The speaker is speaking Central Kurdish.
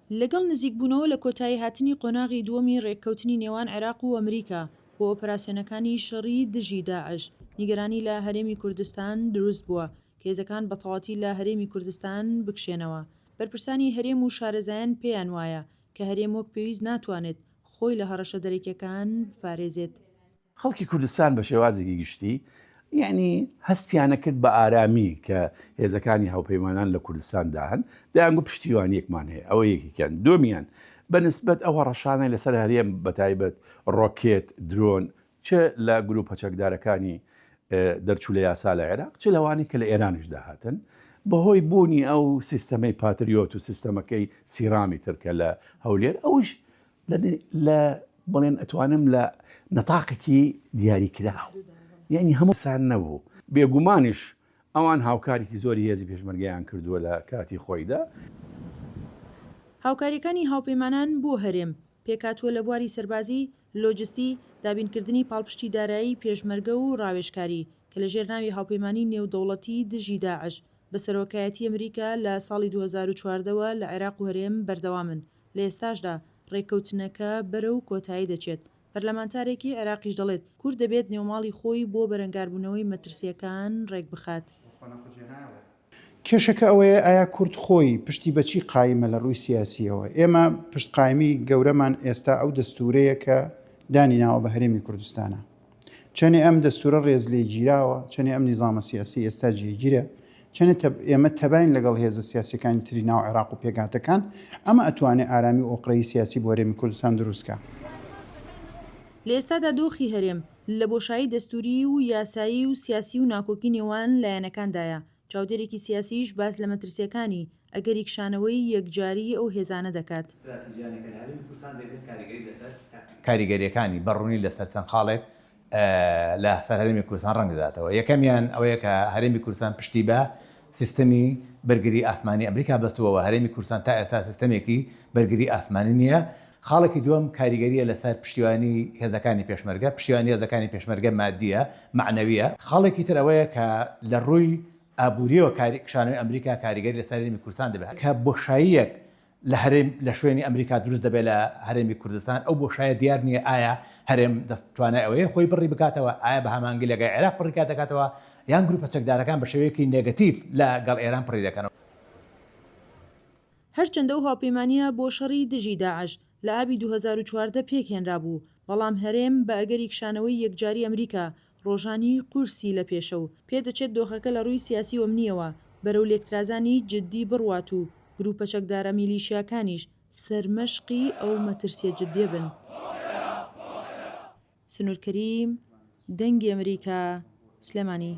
لەگەڵ نزیکبوونەوە لە کۆتاییهاتنی قۆناغی دووەمی رێککەوتنی نێوان عێراق و ئەمریکا بۆ ئۆپەراسیۆنەکانی شەڕی دژی داعش، نیگەرانی لە هەرێمی کوردستان دروست بووە کە هێزەکان بەتەواتی لە هەرێمی کوردستان بکشێنەوە. بەرپرسانی هەرێم و شارەزایان پێیان وایە کە هەرێم وەک پێویست ناتوانێت خۆی لە هەڕەشە دەرەکیەکان بپارێزێت. خەڵکی کوردستان بە شێوازێکی گشتی یەعنی هەستیانە کرد بە ئارامی کە هێزەکانی هاوپەیمانان لە کوردستان دا هەن، دەیانگوت پشتیوانییەکمان هەیە، ئەوە یەکێکیان. دووەمیان بە نسبەت ئەو هەڕەشانەی لەسەر هەرێم بە تایبەت ڕۆکێت، درۆن، چ لە گرووپە چەکدارەکانی دەرچوو لە یاسا لە عێراق، چ لەوانەی کە لە ئێرانیش داهاتن، بەهۆی بوونی ئەو سیستەمەی پاتریۆت و سیستەمەکەی سیرامی تر کە لە هەولێر ئەوش لە بڵێن ئەتوانم لە نەتاقێکی دیاریکراو یعنی هەموو سان نەبوو. بێگومانیش ئەوان هاوکاریکی زۆری هێزی پێشمەرگەیان کردووە لە کاتی خۆیدا. هاوکاریەکانی هاوپەیمانان بۆ هەرێم پێکهاتووە لە بواری سەربازی، لۆجستی، دابینکردنی پاڵپشتی دارایی پێشمەرگە و ڕاوێژکاری، کە لە ژێر ناوی هاوپەیمانی نێودەوڵەتی دژی داعش بە سەرۆکایەتی ئەمریکا لە ساڵی 2014 وە لە عێراق و هەرێم بەردەوامن، لە ئێستاشدا ڕێککەوتنەکە بەرەو کۆتایی دەچێت، پەرلەمانتارێکی عێراقیش دەڵێت، کورد دەبێت نێوماڵی خۆی بۆ بەرەنگاربوونەوەی مەترسییەکان ڕێکبخات. کێشەکە ئەوەیە ئایا کورد خۆی پشتی بە چی قایمە لە ڕووی سیاسییەوە؟ ئێمە پشتقایمی گەورەمان ئێستا ئەو دەستوورەیە کە دانی ناوە بە هەرێمی کوردستانە. چەنێ ئەم دەستوورە ڕێزلێگیراوە، چەنێ ئەم نیزامە سیاسیەی ئێستا جێگیرە، چەنێ ئێمە تەباین لەگەڵ هێزە سیاسیەکانی تری ناو عێراق و پێکهاتەکان، ئەمە ئەتوانێ ئارامی و ئۆقرەیی سیاسی بۆ هەرێمی کوردستان دروست کا. لە ئێستادا دۆخی هەرێم لە بۆشایی دەستووری و یاسایی و سیاسی و ناکۆکی نێوان لایەنەکاندایە، چاودێرێکی سیاسیش باس لە مەترسییەکانی ئەگەری کشانەوەی یەکجاریی ئەو هێزانە دەکات. کاریگەرییەکانی بە ڕوونی لەسەر چەند خاڵێک لە سەر هەرێمی کوردستان ڕەنگ دەداتەوە. یەکەمیان ئەوەیە کە هەرێمی کوردستان پشتی بە سیستەمی بەرگری ئاسمانی ئەمریکا بەستووە و هەرێمی کوردستان تا ئێستا سیستەمێکی بەرگری ئاسمانی نییە. خاڵێکی دووەم کاریگەرییە لەسەر پشتیوانی هێزەکانی پێشمەرگە، پشتیوانی هێزەکانی پێشمەرگە مادییە، مەعنەوییە. خاڵێکی تر ئەوەیە کە لە ڕووی ئابوورییەوە کاری کشانەوەی ئەمریکا کاریگەری لەسەر هەرێمی کوردستان دەبێت، کە بۆشاییەک لە هەرێم لە شوێنی ئەمریکا دروست دەبێت لە هەرێمی کوردستان، ئەو بۆشایە دیار نییە ئایا هەرێم دەست توانای ئەوەیە خۆی بڕی بکاتەوە، ئایا بە هەماهەنگی لەگەڵ عێراق پڕی دەکاتەوە یان گروپە چەکدارەکان بە شێوەیەکی نێگەتیڤ لە گەڵ ئێران پڕی دەکەنەوە. هەرچەندە ئەو هاوپەیمانییە بۆ شەڕی دژی داعش لە ئابی 2014 پێکهێنرابوو، بەڵام هەرێم بە ئەگەری کشانەوەی یەکجاری ئەمریکا ڕۆژانی قورسی لە پێشە و پێدەچێت دۆخەکە لە ڕووی سیاسی و ئەمنییەوە بەرەو لێکترازانی جددی بڕوات و گرووپە چەکدارە میلیشیاکانیش سەرمەشقی ئەو مەترسییە جددیە بن. سنوور کەریم، دەنگی ئەمریکا، سلێمانی.